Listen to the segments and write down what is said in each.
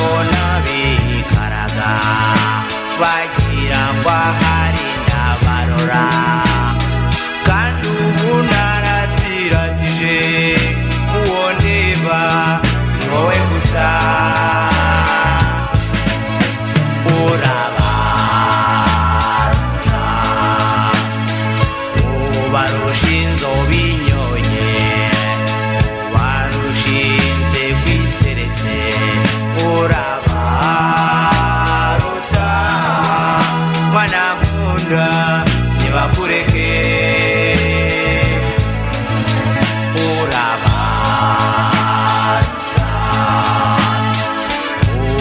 Mbona bikaraga bagira ngo ahari ndabarora, kandi ubu narasiratije uwo ndeba ni wowe gusa. Urabaruta, ubarusha inzobe inyoye, ubarushinze kwiseretse. Urabaruta mwana nkunda, ntibakureke. Urabaruta,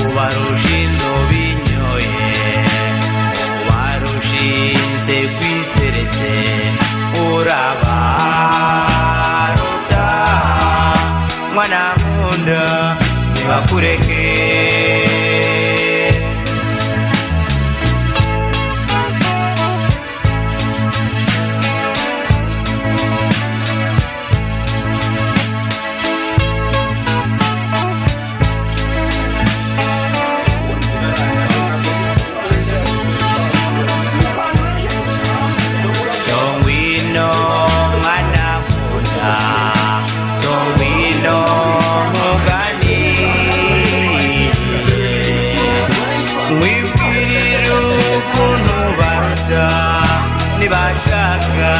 ubarusha inzobe inyoye, ubarushinze kwiseretse. Urabaruta mwana nkunda, ntibakureke. Ngwino mwana nkunda, ngwino nkuganire, nkwibwirire ukuntu baruta nibashaka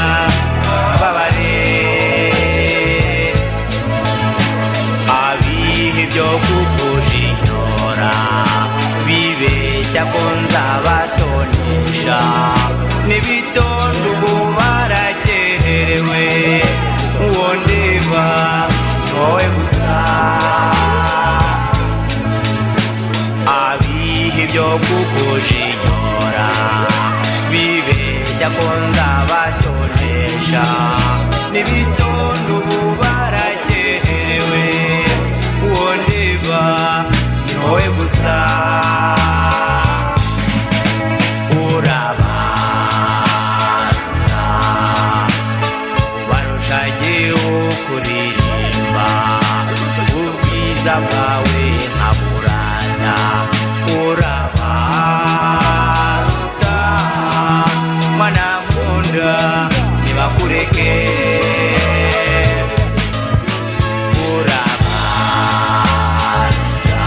babare abihe byo kukujinyora, bibeshya ko nzabatonesha n'ibitonda. Ubu barakerewe, uwo ndeba ni wowe gusa. Abihe byo kukujinyora, bibeshya ko nzabatonesha n'ibitonda. Ubu barakerewe, uwo ndeba ni wowe gusa. Urabaruta, ubarusha kuririmba, ubwiza bwawe nkaburana. Urabaruta mwana nkunda, ntibakureke. Urabaruta,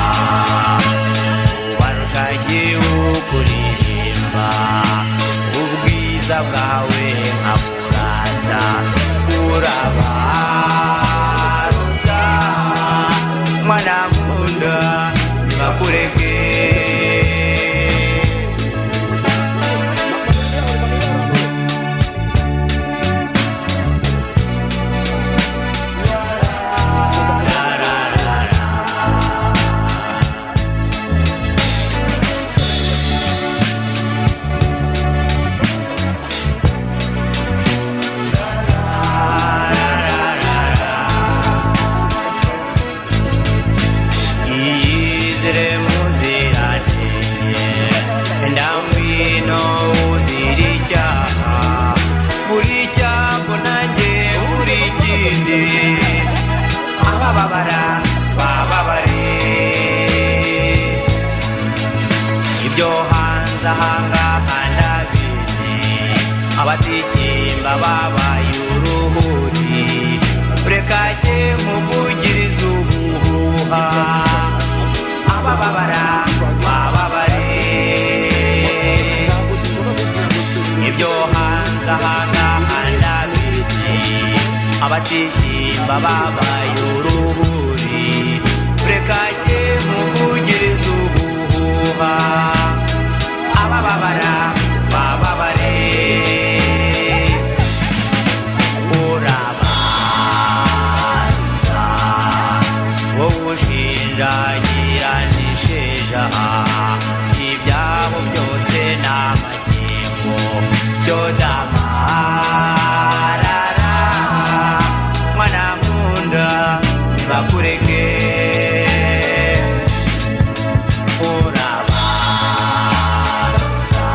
ubarusha kuririmba, ubwiza bwawe nkaburata. Urabaruta mwana nkunda, ntibakureke. Iyizire muziranenge, ndangwino uzira icyaha, buri cyago nanjye buri kindi, abababara bababare. Ibyo hanze ahangaha ndabizi, abatikimba babaye uruhuri. Reka jye nkuvugirize ubuhuha, abababara bababare. Ibyo hanze ahangaha ndabizi, abatikimba babaye uruhuri. Reka jye nkuvugirize ubuhuha, abababara bababare. Urabaruta, wowe ushinjagira n'isheja, ibyabo byose ni amashyengo byo damarara. Mwana nkunda, ntibakureke. Urabaruta,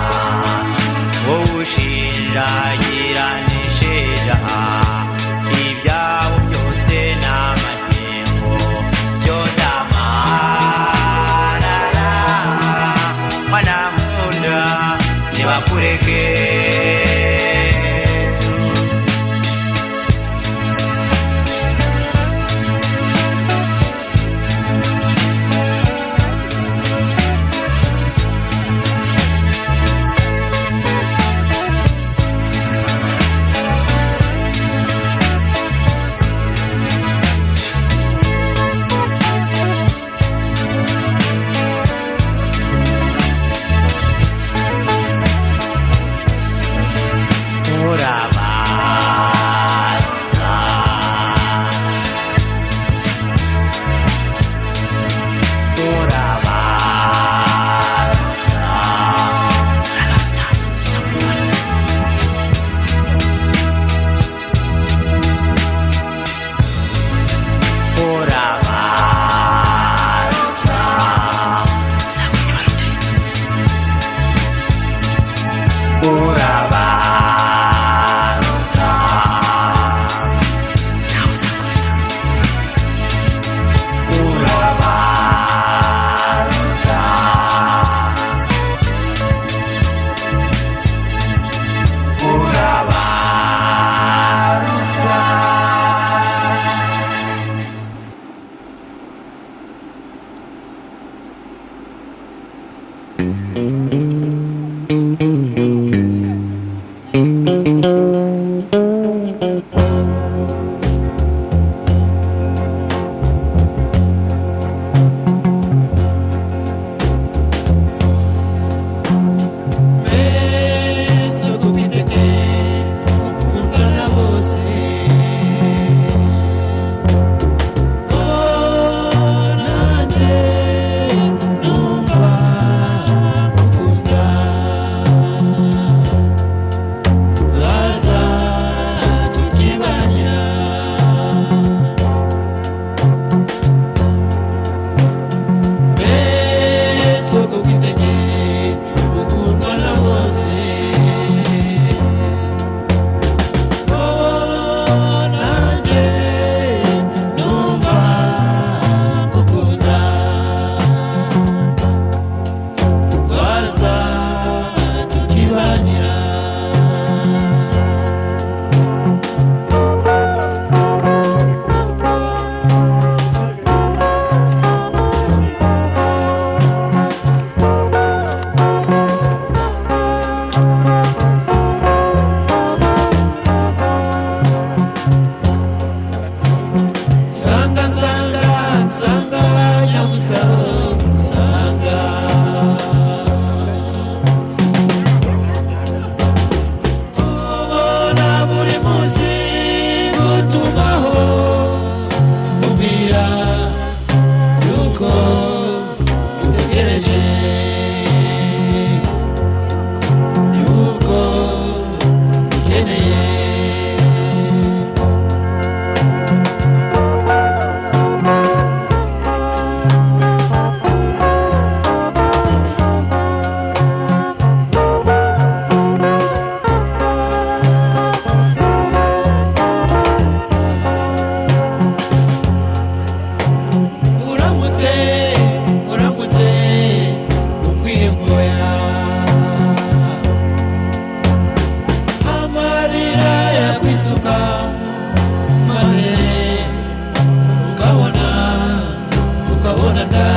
wowe ushinjagira n'isheja, ibyabo byose ni amakengo byo damarara.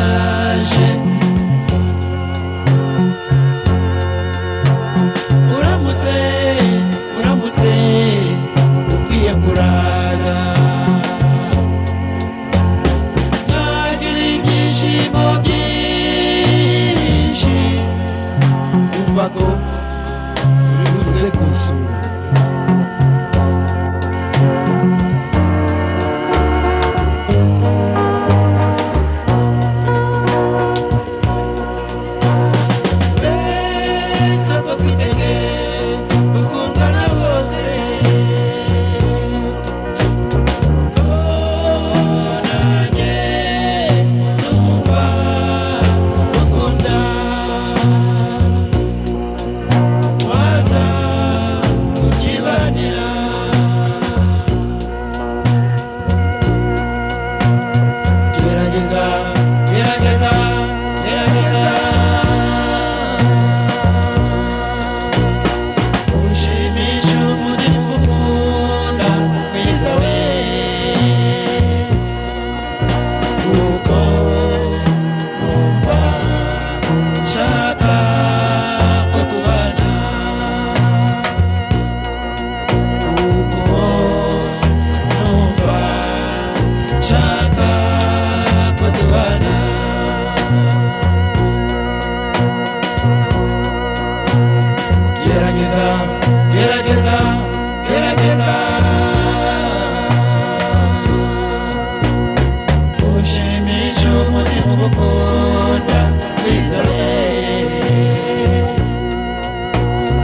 Ndaje uramutse, uramutse ukwiye kuraza, nagira ibyishimo byinshi kumva ko uri buze kunsura. Mbese ko twitege ukundwa na bose, ko nanjye numva ukunda, waza ukibanira. Gerageza, gerageza, gerageza ushimisha umutima ukunda mwiza we, kuko numva nshaka ko tubana, kuko numva nshaka ko tubana. Gerageza, gerageza, gerageza ushimisha umutima ugukunda mwiza we,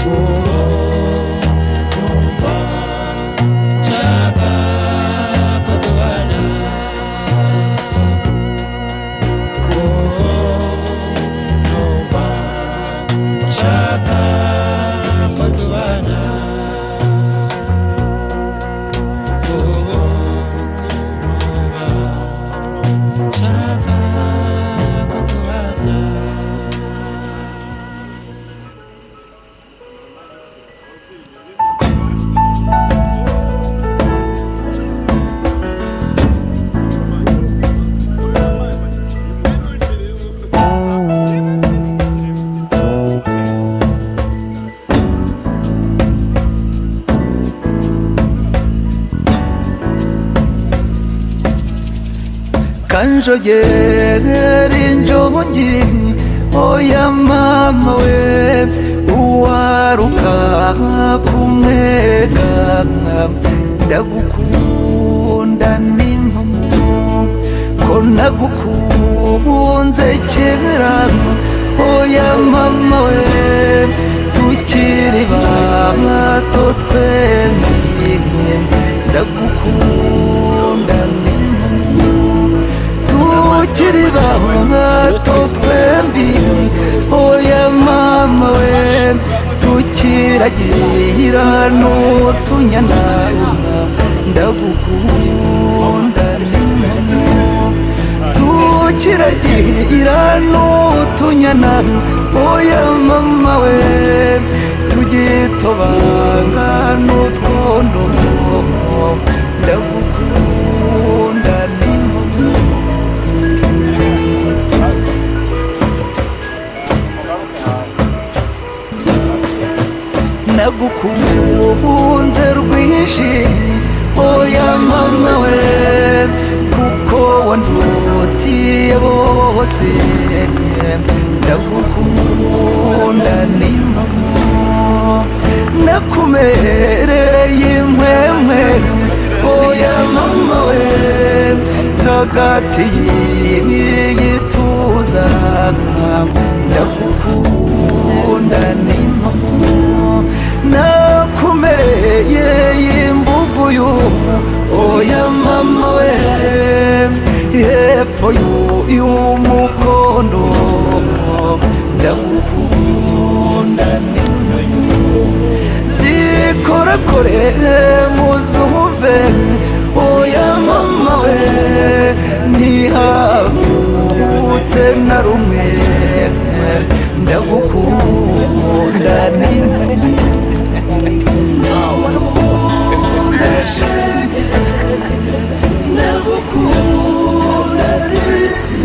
kuko numva nshaka ko tubana, kuko numva nshaka ko tubana, kuko numva nshaka ko tubana. Kanjogera injongi, oya mama we, uwaruka kumwega. Ndagukunda n'impamo ko nagukunze kera, oya mama we, tukiri bato twembi. Ndagukunda n'impamo tukiri bato twembi, oya mama we, tukiragira n'utunyana. Ndagukunda tukiragira n'utunyana, oya mama we, tugitobanga n'utwondo. Ndagukunda n'impamo. Nagukunze rwinshi, oya mama we, kuko wandutiye bose. Ndagukunda n'impamo, nakumereye impwemwe, oya mama we, hagati y'igituza. Ndagukunda n'impamo, nakumereye imbuguyu, oya mama we, hepfo y'umukondo. Ndagukunda n'impamo, zikorakore muzuve, oya mama we, ntihavutse na rumwe. Ndagukunda n'impamo. Ndagukunda shenge, ndagukunda risi.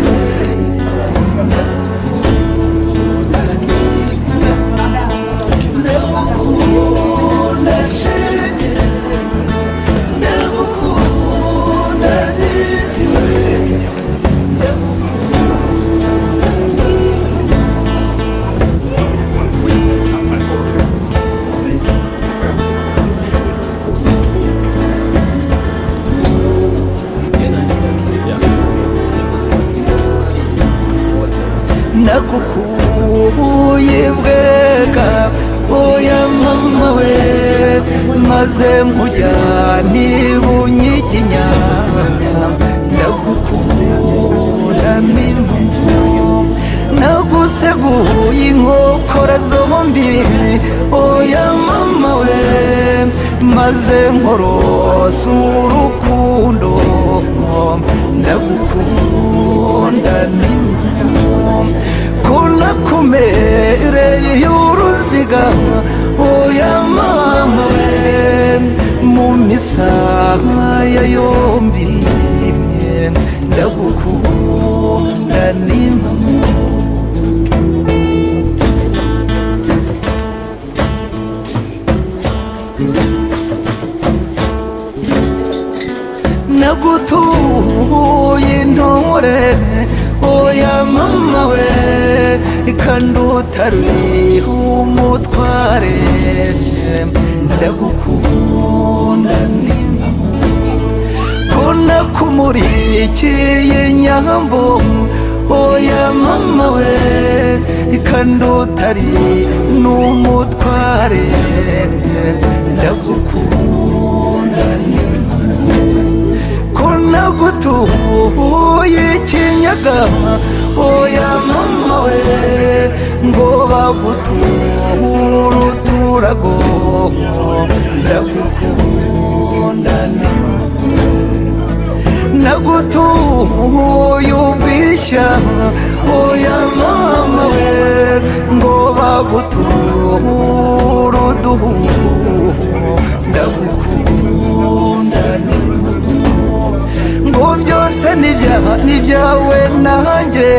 Nagukuye bwega, oya mama we, maze nkujyane Bunyiginya. Ndagukunda mimamo, naguseguye inkokora zombi, oya mama we, maze nkorosa urukundo. Ndagukunda mimamo, kunakumereye uruziga, oya mama we, mu misaya yombi. Ndagukunda nimamo. Nagutuye intore, oya mama we, kandi utari umutware. Ndagukunda nimamo, ko nakumurikiye Nyambo, oya mama we, kandi utari n'umutware. Ndagukunda nimamo, ko nagutuye ikinyaga, oya mama we, ngo baguture uturago. Ndagukunda, nagutuye ubwishya, oya mama we, ngo baguture uduhu. Ndagukunda, ngo byose n'ibyawe nanjye,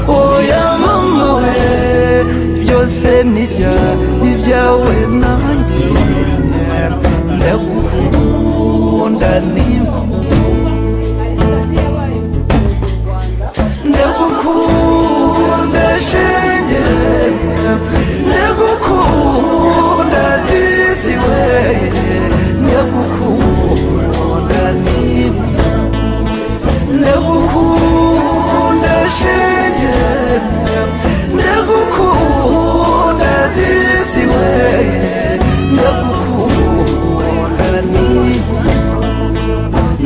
oya mama we, byose n'ibyawe nanjye. Ndagukunda nimamo. Ndagukunda shenge, ndagukunda disi we, ndagukunda nimamo. Ndagukunda shenge, ndagukunda disi we, ndagukunda nimamo.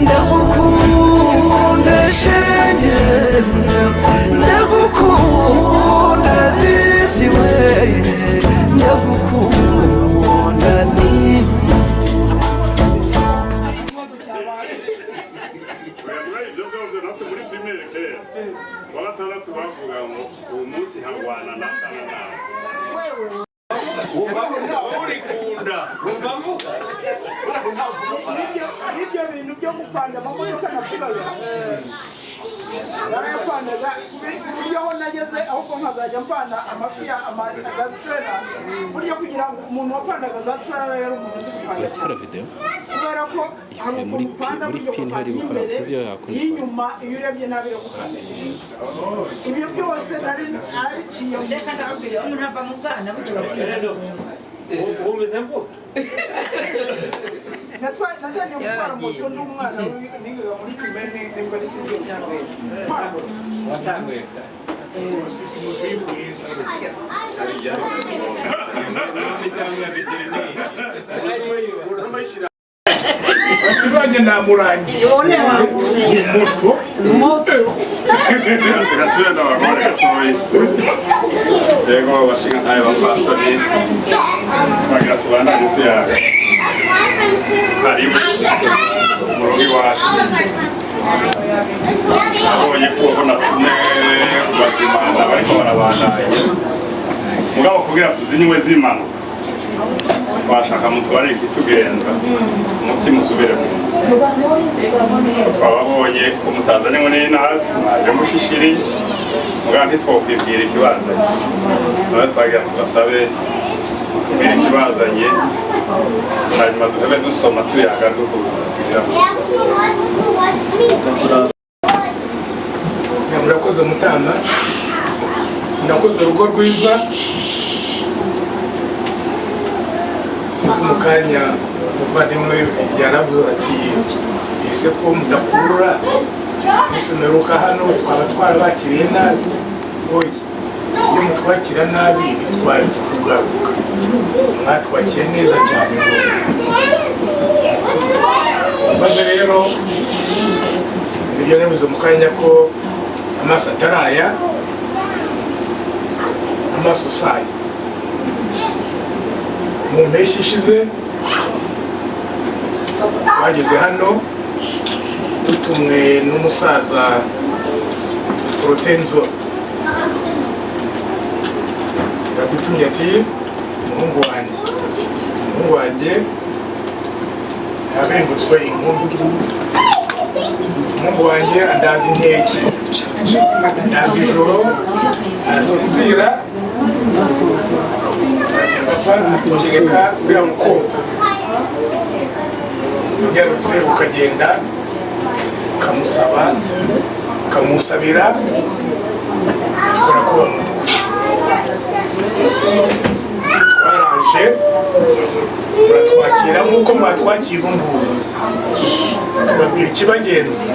Ndagukunda shenge, ndagukunda disi we, ndagukunda nimamo. Muri ibyo byose, natwe muri primaire kera wa gatandatu bavuga ngo uwo munsi harwana na kana nawe urikunda. N'ibyo bintu byo gupanda amamodoka navugaga narayapandaga ku buryo aho nageze ahubwo nkazajya mpanda amafi ya za trailer. Burya kugira ngo umuntu wapandaga za trailer yari umuntu uzi gupanda cyane, kubera ko hari muri ukuntu upanda muri burya pin ugapanda hari gukora iy'imbere, sinzi iyo yakora. iy'inyuma iyo urebye nabi iragukanda. Ibyo byose nari narabiciye. Reka ndababwira, umuntu ava mu bwana burya bavuga. Wumvise mvuga? Natangiye gutwara moto n'umwana nigaga muri primaire, nibwo ari sixième, ntwara moto. Watanguye kare. Mitangura veterineri. Basibanye namurangiye moto. Gasubira ndabagore gatoyi. Yego, bashinga ntayo bapfasoni, twagira tubandanye tuyaga. Karibu mu rugo iwacu. Nabonye ko natumwe kubazimana bariko barabandanya, mugabo kugira tuzinywe zimanuka twashaka mutubarire ikitugenza, umutima usubire mu nda. Twababonye ko mutazanye ngo n'inabi, mwaje mushishiri, mugabo ntitwokwibwira ikibazanye. None twagira tubasabe mutubwire ikibazanye, hanyuma duhebe dusoma tuyaga duhuza kugira ngo Murakoze mutana, murakoze urugo rwiza. Sinzi, mu kanya umuvandimwe yaravuze ati: "Ese ko mudakurura musemeruka hano, twaba twarabakiriye nabi?" Oya. Mutwakira nabi ntitwari kugaruka. Mwatwakiye neza cyane rwose. Maze rero nibyo navuze mu kanya ko amaso ataraya, amaso usaye. Mu mpeshyi ishize twageze hano dutumwe n'umusaza Protenzo. Yadutumye ati: "Umuhungu wanjye, umuhungu wanjye yabengutswe inkumi, umuhungu wanjye andaza inkeke, andaza ijoro arasinzira. Papa, kereka uriya mukobwa unyarutse ukagenda ukamusaba, ukamusabira, tukora kuba muto." Twaraje, muratwakira nk'uko mwatwakira ubu ngubu. Tubabwira ikibagenza,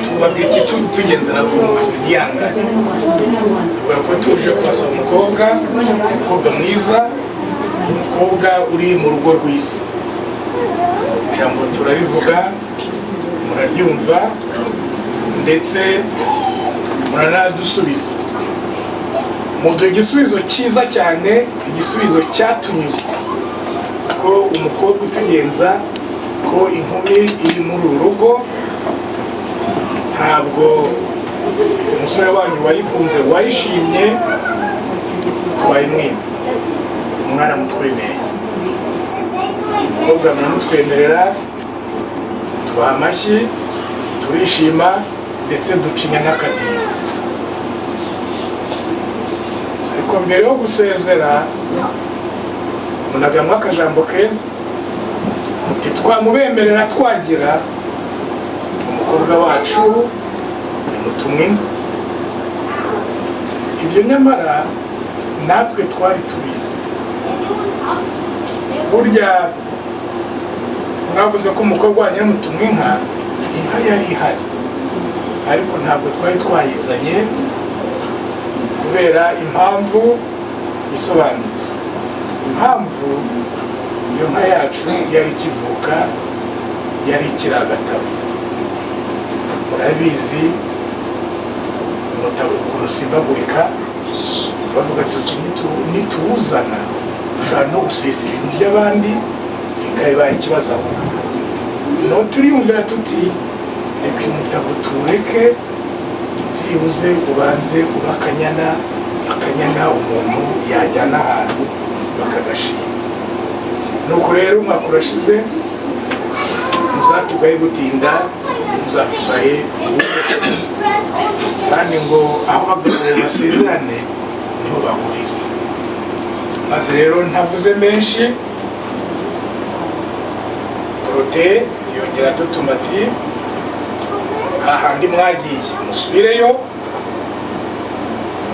tubabwira ikitugenza, nabwo yihangane. Tuvuga ko tuje kubasaba umukobwa, umukobwa mwiza, umukobwa uri mu rugo rwiza. Ijambo turarivuga, muraryumva, ndetse muranadusubiza, muduha igisubizo cyiza cyane, igisubizo cyatunyuze, ko umukobwa utugenza, ko inkumi iri muri uru rugo, ntabwo umusore wanyu wayikunze, wayishimye, twayimwima. Mwaramutwemereye umukobwa, muramutwemerera, tubaha amashyi, turishima, ndetse ducinya n'akadiho. Ariko mbere yo gusezera munagamwo akajambo keza, muti twamubemerera, twagira umukobwa wacu nimutumwe. Ibyo nyamara natwe twari tubizi. Burya mwavuze ko umukobwa wanyu yamutumwe inka, inka yari ihari, ariko ntabwo twari twayizanye kubera impamvu isobanutse. Impamvu, iyo nka yacu yari ikivuka, yari ikiri agatavu. Murabizi umutavu ukuntu usimbagurika. Turavuga tuti nituwuzana ushobora no gusesa ibintu by'abandi, bikabaye ikibazo. Aho no turiyumvira tuti reka uyu mutavu tuwureke, byibuze ubanze uba akanyana, akanyana umuntu yajyana ahantu bakagashima. Nuko rero umwaka urashize. Muzatugaye gutinda, muzatugaye ubundi. Kandi ngo aho abagabo basezerane niho bahurira. Maze rero ntavuze menshi, Prote yongera adutuma ati hahandi mwagiye musubireyo,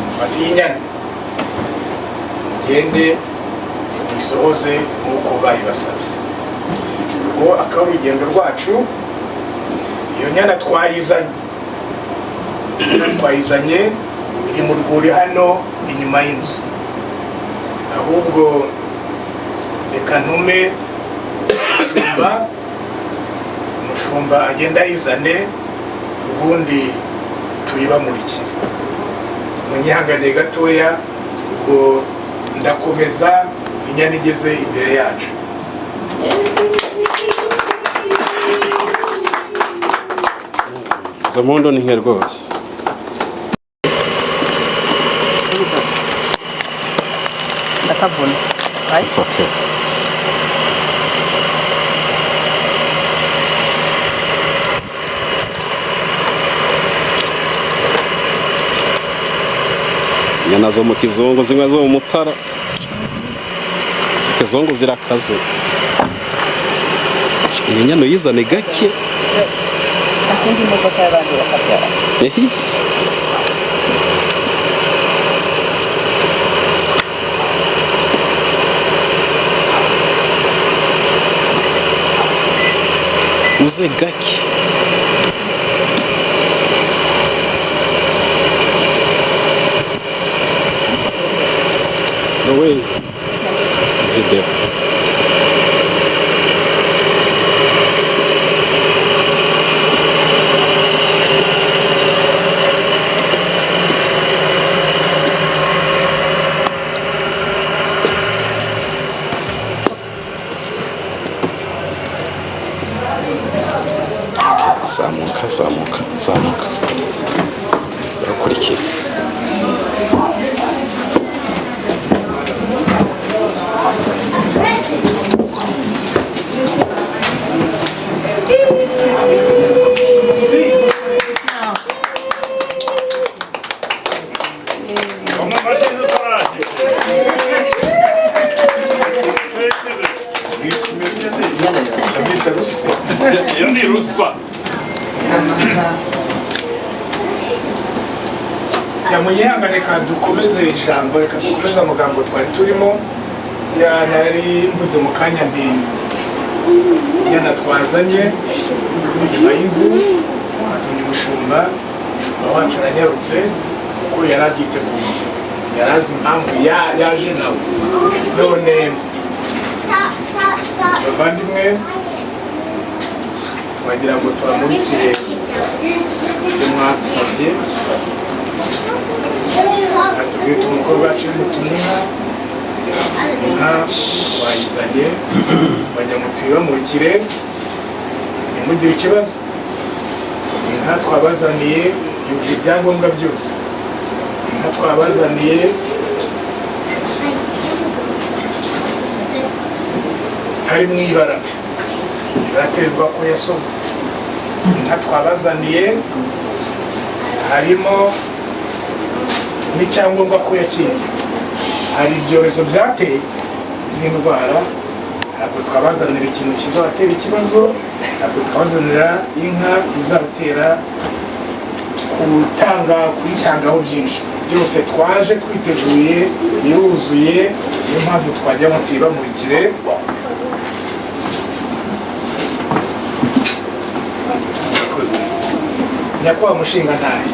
mufate iyi nyana, mugende muyisohoze nk'uko bayibasabye. Ubwo akaba ari urugendo rwacu. Iyo nyana twayizanye, twayizanye iri mu rwuri hano inyuma y'inzu. Ahubwo reka ntume umushumba, umushumba agenda ayizane, ubundi tuyibamurikire. Munyihangane gatoya, ubwo ndakomeza inyana igeze imbere yacu. Izo mpundu ni nke rwose. Ndakavuna. It's okay. Inyana zo mu kizungu, zimwe zo mu mutara. Iz'ikizungu zirakaze. Iyi nyana uyizane gake. Akunda imodoka y'abandi bakabyara. Ehi. Uze gake. Wowe video. Zamuka, zamuka, zamuka, urakurikira. Iyo ni ruswa. Yamuyihangane, reka dukomeze ijambo, reka dukomeze amagambo twari turimo. Ya nari mvuze mu kanya nti yana twazanye inyuma y'inzu, atumye umushumba. Umushumba wacu aranyarutse kuko yari abyiteguye, yari azi impamvu yaje nawe. None bavandimwe, wagira ngo tubamurikire ibyo mwadusabye. Atubwire uti umukobwa wacu mutumwa, inka twayizanye, twajya ngo tuyibamurikire, ntimugire ikibazo. Inka twabazaniye yujuje ibyangombwa byose. Inka twabazaniye hari mu ibara iratezwa ko yasoze. Inka twabazaniye harimo n'icyangombwa ko yakingiwe. Hari ibyorezo byateye z'indwara, ntabwo twabazanira ikintu kizabatera ikibazo, ntabwo twabazanira inka izabatera gutanga kuyitangaho byinshi. Byose twaje twiteguye, iruzuye, niyo mpamvu twajya ngo tuyibamurikire. Murakoze nyakubahwa mushingantahe,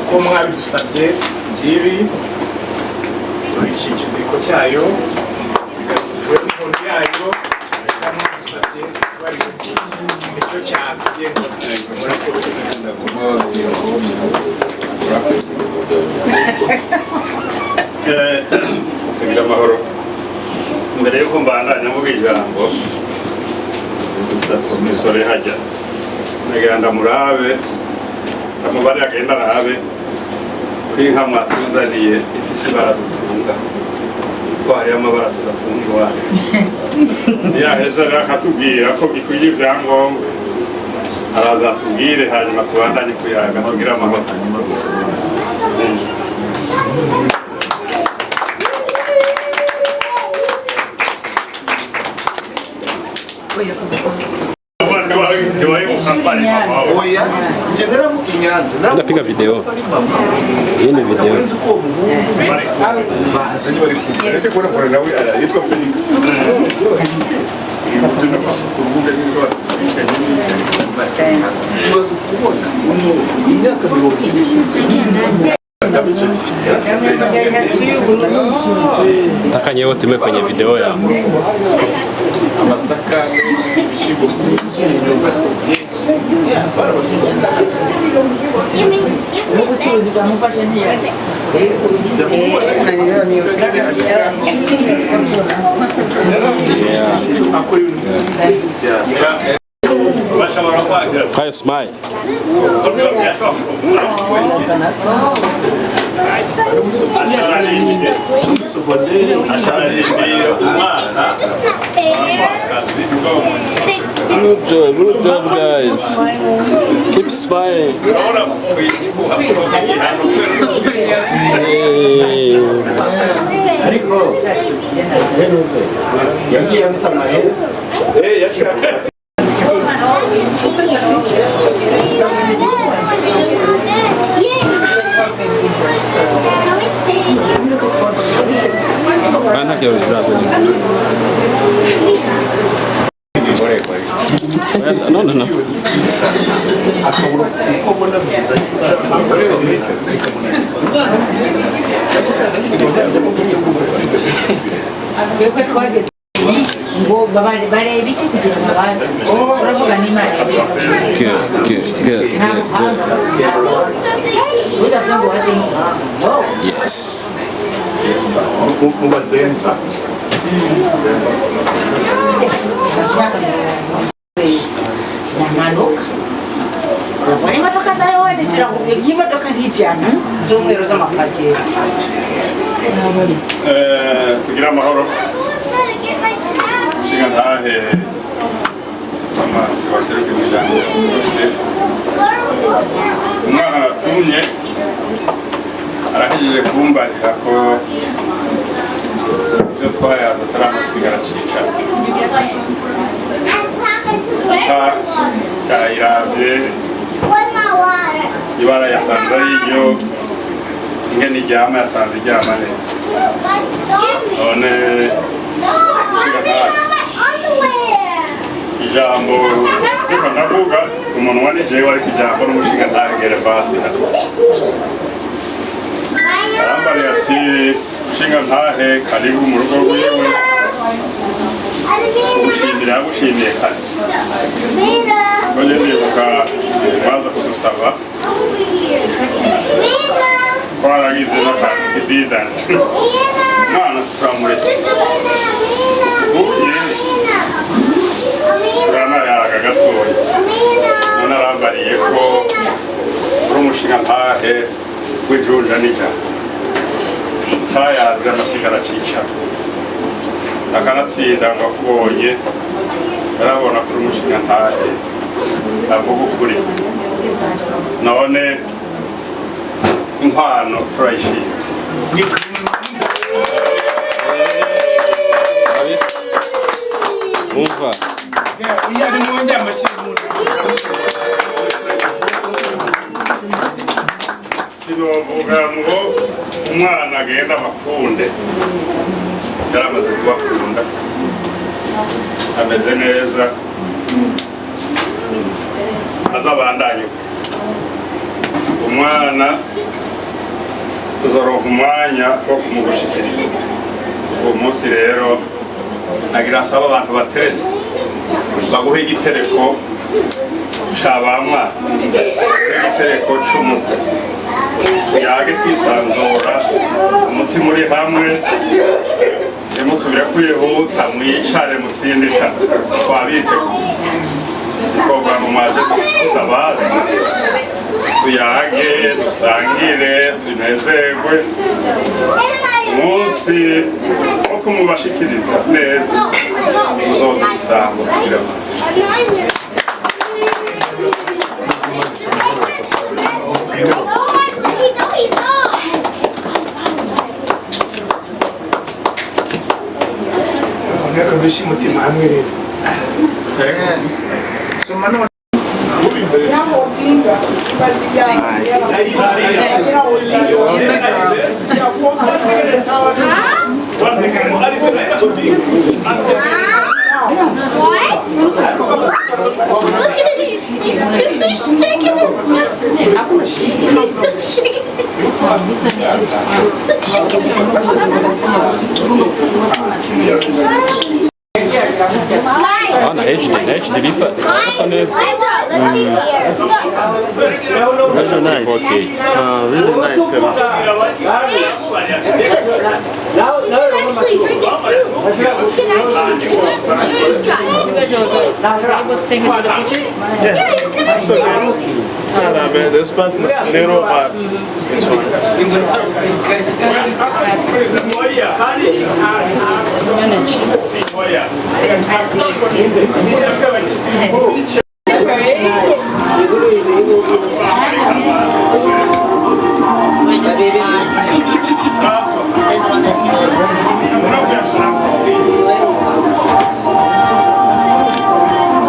uko mwabidusabye ngibi. Dore iki ikiziriko cyayo, tube inkoni yayo, reka mwadusabye bari nicyo cyatugenza. Murakoze. Tugira amahoro. Mbere yuko mbandanya mvuga ijambo, umusore hajya nagira ndamurabe, ndamubare agenda arabe ko inka mwatuzaniye ifise ibara dutunga, ko hariyo amabara tudatunga iwacu. Niyaheza rero akatubwira ko gikwiye ibyangombwa, araza atubwire, hanyuma tubandanye kuyaga. Tugire amahoro. Oya, njye naramuka i Nyanza. Ndapiga video. Iyi ni video. Nzi ko uwo muhungu bazanye bari kumwe, ese kubona mbona nawe yitwa Felix. Ibyo no ku rubuga nyine rw'abantu ibaze kubona umuntu imyaka 20. Nataka nyewe wote mwe kwenye video yangu. Amasaka, ibishyimbo byinshi, imyumbati myinshi. N'ubucuruzi bwamufashe ntiyari. Akora ibintu bya Bashobora kwagira. Kayo smile. Good job, good job guys. Keep smiling. Hey. Ariko yagiye amusamaye. Ah, nta kibazo biraza nyuma. No, no, no. Akabura uko abona viza. Twebwe twageze ngo barebe iki kugira ngo baze uravuga n'Imana. Good, good, good, Nta good, buhanga good. utavuga ngo waje n'ubuhanga no. Yes. Mubadenta. Ndamanuka ubona imodoka za yoweri ziragumye nk'imodoka nk'ijana z'umweru z'amapagera. Tugire amahoro. Nshinga ntahe Thomas waseruka imiryango yose. Umwana natumye arahejeje kumbarira ko ibyo twayaza ataramusigara acicara yayiravye ibara yasanze ari iryo ingene iryama yasanze iryama neza none nshinga ntahe ijambo riko ndavuga umunwa ni jewe ariko ijambo n'umushinga ntahe Gervasi arambariye ati nshinga ntahe karibu mu rugo rwiwe gushimira yagushimiye kare ko njye ndibuka baza kudusaba twaragize n'akantu kididani umwana turamuretse uye turanayaga gatoya none arambariye ko uri umushinga ntahe w'ijunja n'ijana utayazi amashinga aracicara akanatsinda ngo akubonye arabona ko uri umushinga ntahe avuga ukuri none inkwano turayishima. Kabisa. Umva. Iyo ari mu njyamashyi mu Sinovuga ngo umwana agenda abakunde yaramaze kubakunda ameze neza azabandanye uko. Umwana tuzoronka umwanya wo kumugushikiriza uwo munsi rero nagira nsaba abantu bateretse baguhe igitereko ca ba mwana igitereko c'umukwe tuyage twisanzura umutima uri hamwe ntimusubire kwihuta mwicare mutsindika twabiteguye kuva mu maje tutabazi tuyage dusangire tunezerwe umunsi wo kumubashikiriza neza muzoduha isango kugira ngo Reka dushyire umutima hamwe rero. Soma none. Raila Odinga Raila Odinga What? Look at it! He's still shaking his butt. He's still shaking his. He's still shaking his. Ah, na HD, na HD bisa isa neza. Very nice. 4K. Really nice kabisa. You can actually drink it too. You can actually drink it. Try. You guys also was able to take the pictures? Yeah, you can It's actually okay. drink it. It's not that bad. The space is little, but it's fine. Manage. Sit and have pictures.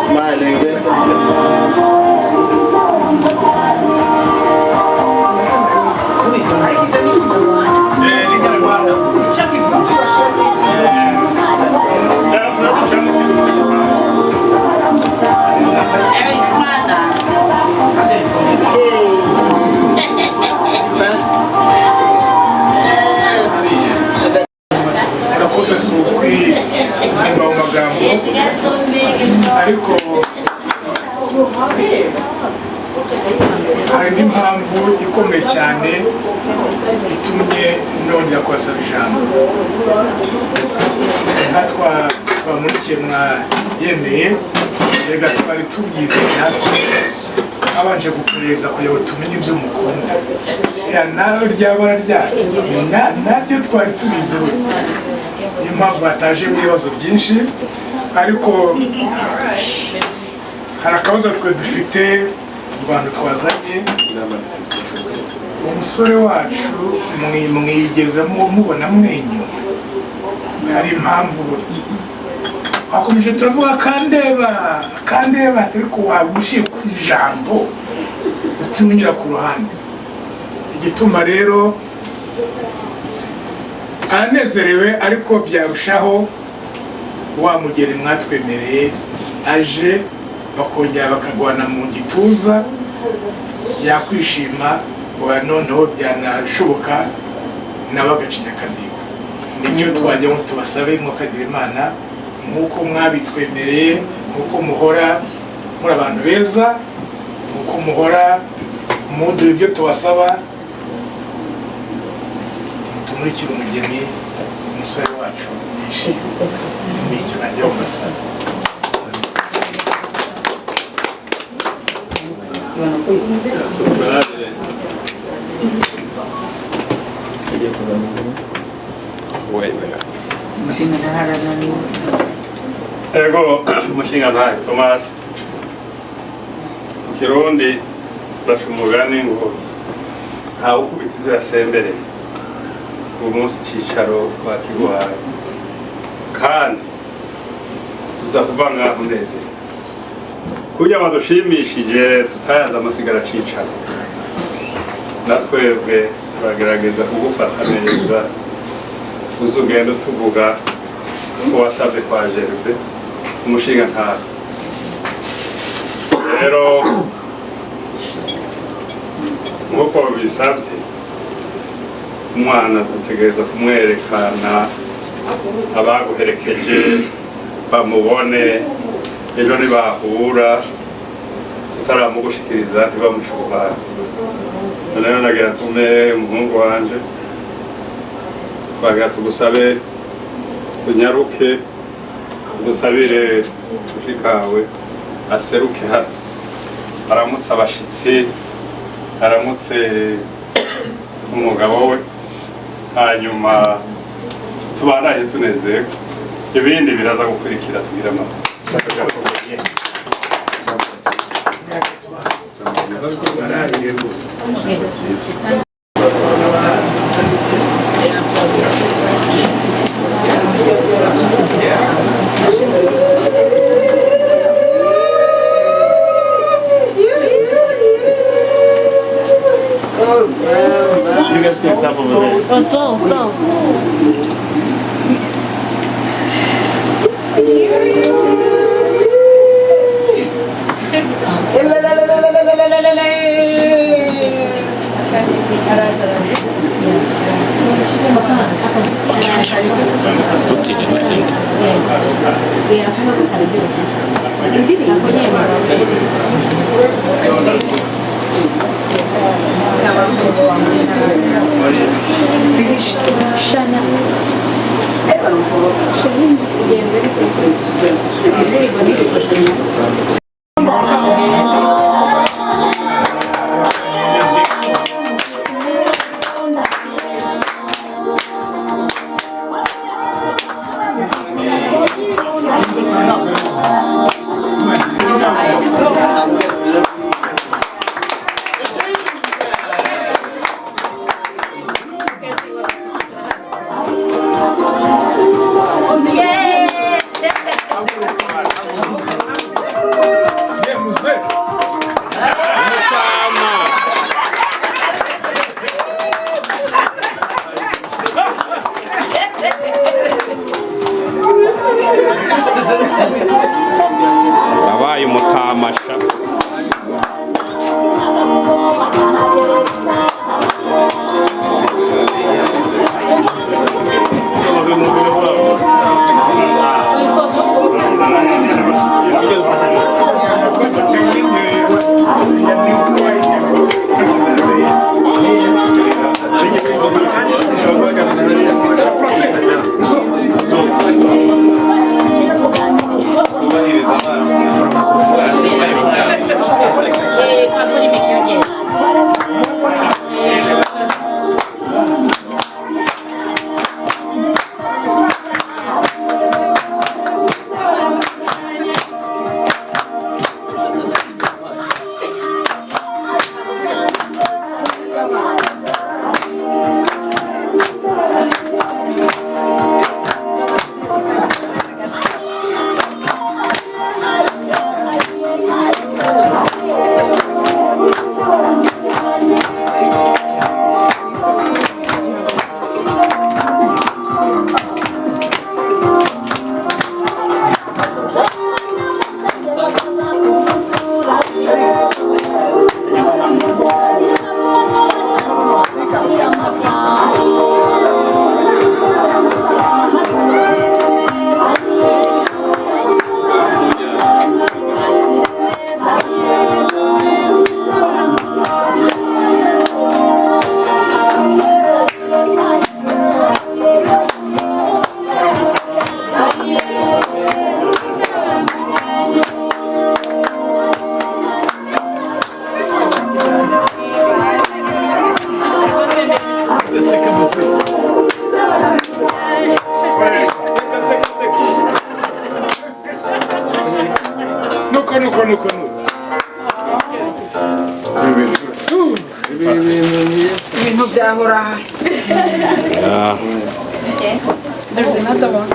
Smiling. Very smart. ikomeye cyane itumye nongera kubasaba ijambo. Inka twamurikiye mwayemeye, reka twari tubyize natwe habanje guperereza kugira ngo tumenye ibyo mukunda. Ya, nawe ryabara ryayo nabyo twari tubizi burya, niyo mpamvu hatajemo ibibazo byinshi. Ariko hari akabazo twe dufite mu bantu twazanye. Umusore wacu mwigeze mubona mwenyura, hari impamvu. Burya twakomeje turavuga kandeba kandeba, ariko waba ushiye ku ijambo utimunyura ku ruhande. Igituma rero aranezerewe, ariko byarushaho wa mugeni mwatwemereye aje bakongera bakagwana mu gituza, yakwishima. Wa noneho byanashoboka nawe agacinya akadiho. Nicyo twajya ngo tubasabe, mukagira Imana nk'uko mwabitwemereye, nk'uko muhora muri abantu beza, nk'uko muhora muduha ibyo tubasaba, mutumurikire umugeni umusore wacu yishimye. Nicyo najya kubasaba. Ego, umushinga ntahe Thomas, mu Kirundi baca umugani ngo ntawe ukubita izo yasembereye. Ubu munsi icicaro twakiguhaye kandi uza kuva ngaho unezerewe kurya badushimishije tutayaza amasigara cicaro. Na twebwe turagerageza kugufata neza, uzugenda tuvuga ko wasabye kwa Gerve umushinga ntahe. Rero nk'uko bisabye, umwana dutegereza kumwerekana abaguherekeje bamubone, ejo nibahura tutaramugushikiriza ntibamushuha. None rero nagira ntume umuhungu wanje, twagira tugusabe tunyaruke dusabire mushikawe aseruke hano, aramutse abashitsi, aramutse umugabo we, hanyuma tubandanye tunezerwe, ibindi biraza gukurikira. Tugira amahoro. Bararire rwose. You guys can stop over there. Oh, slow, slow. Ntutinde, ntutinde. Yeah! Nuko nuko. Ibintu byahora. There's another one.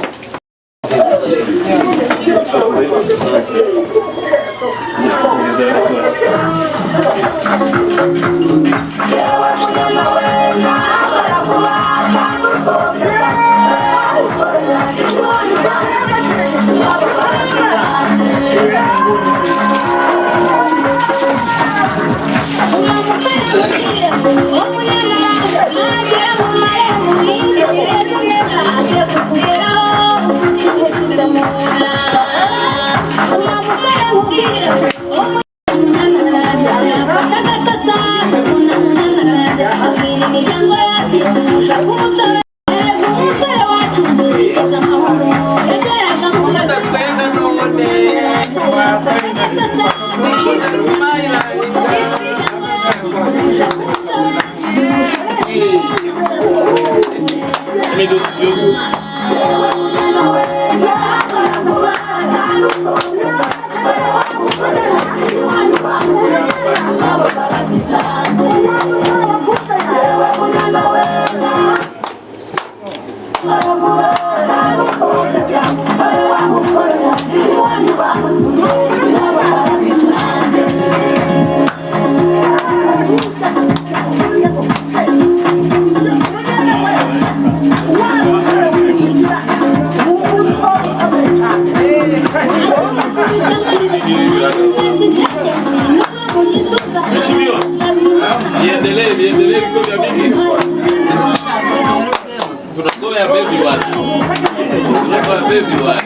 Let me do YouTube. Mheshimiwa, viendelee, viendelee, viko vya mingi. Tunangoya baby bwana. Tunangoya baby bwana.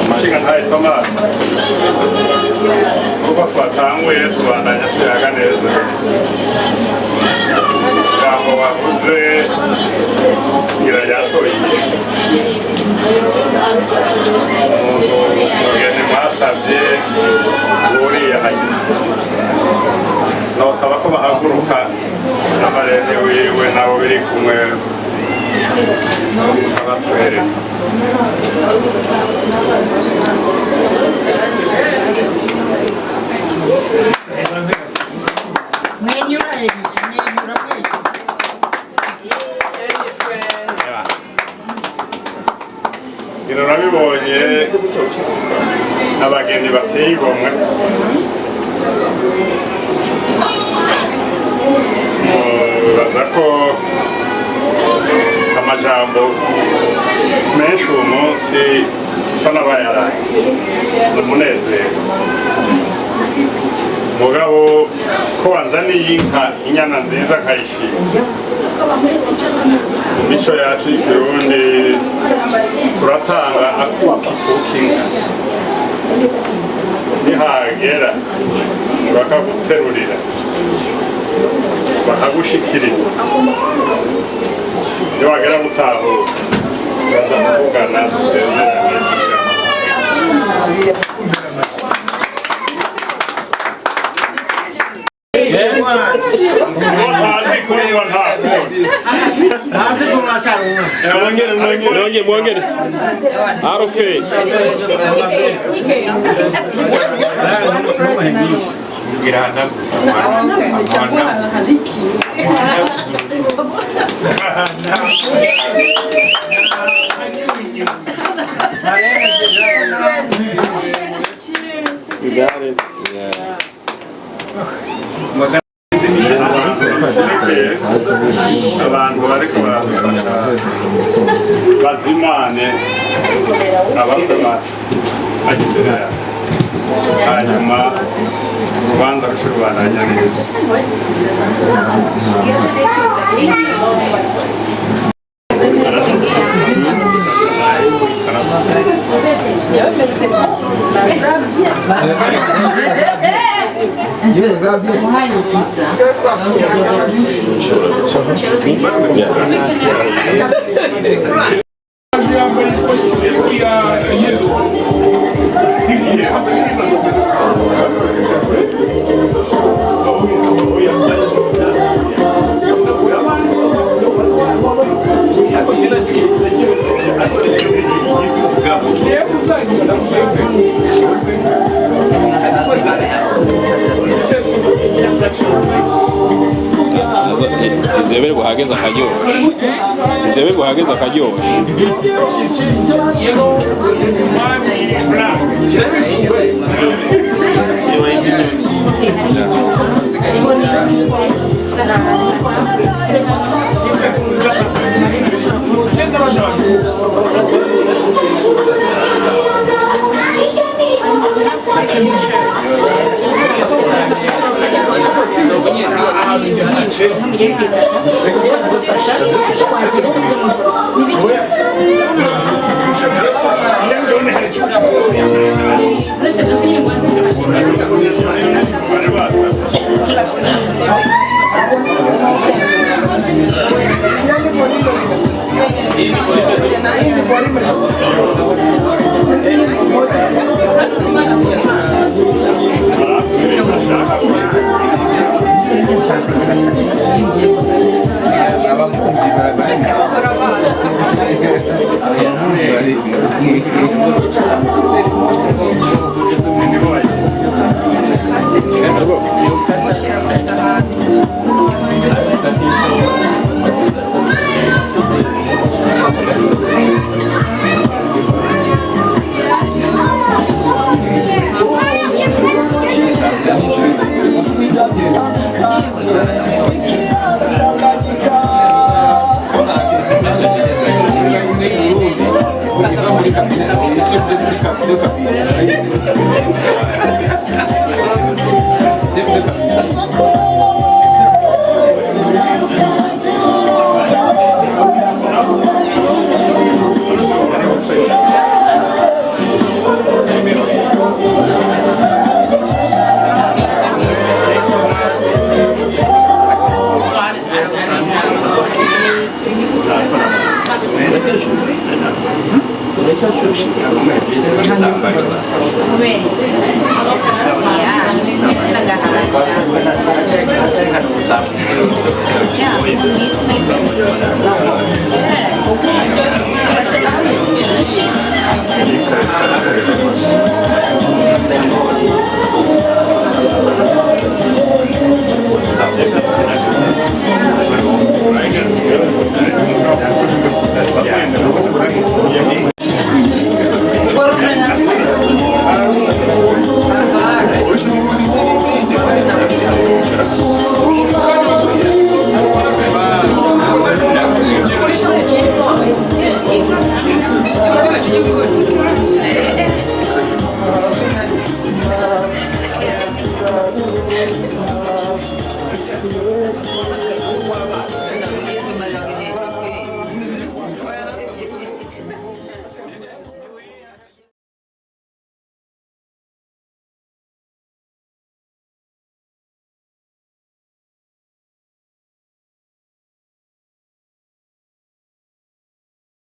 Nshingantahe Thomas, kuko twatanguye tubandanya tuyaga neza, ijambo wavuze ngira ryatoye umuntu mugeni mwasabye uriya hajya nosaba ko bahaguruka n'amarene wiwe nabo biri kumwe abatwereka. Mwenyura Eric, mwenyura mwenyura. Ngira urabibonye abageni bateye igomwe Nibaza ko amajambo menshi uwo munsi usa n'abayaraye ni umunezero, mugabo ko wanzaniye inka, inyana nziza, nkayishima. Mu mico yacu y'ikirundi turatanga akuki k'inka, nihagera bakaguterurira, bakagushikiriza. Iyo wagera gutahuka, baza kuvugana, dusezerane. Ntazi kureba, nta kundi. Mwongere, mwongere, mwongere. Arufe. You got it. Yeah. Abantu bariko baradufasha bazimane abakwe bacu bajya imbere yabo, hanyuma urubanza ruce rubandanya neza. Izeberwa hageze akaryoshe, izeberwa hageze akaryoshe.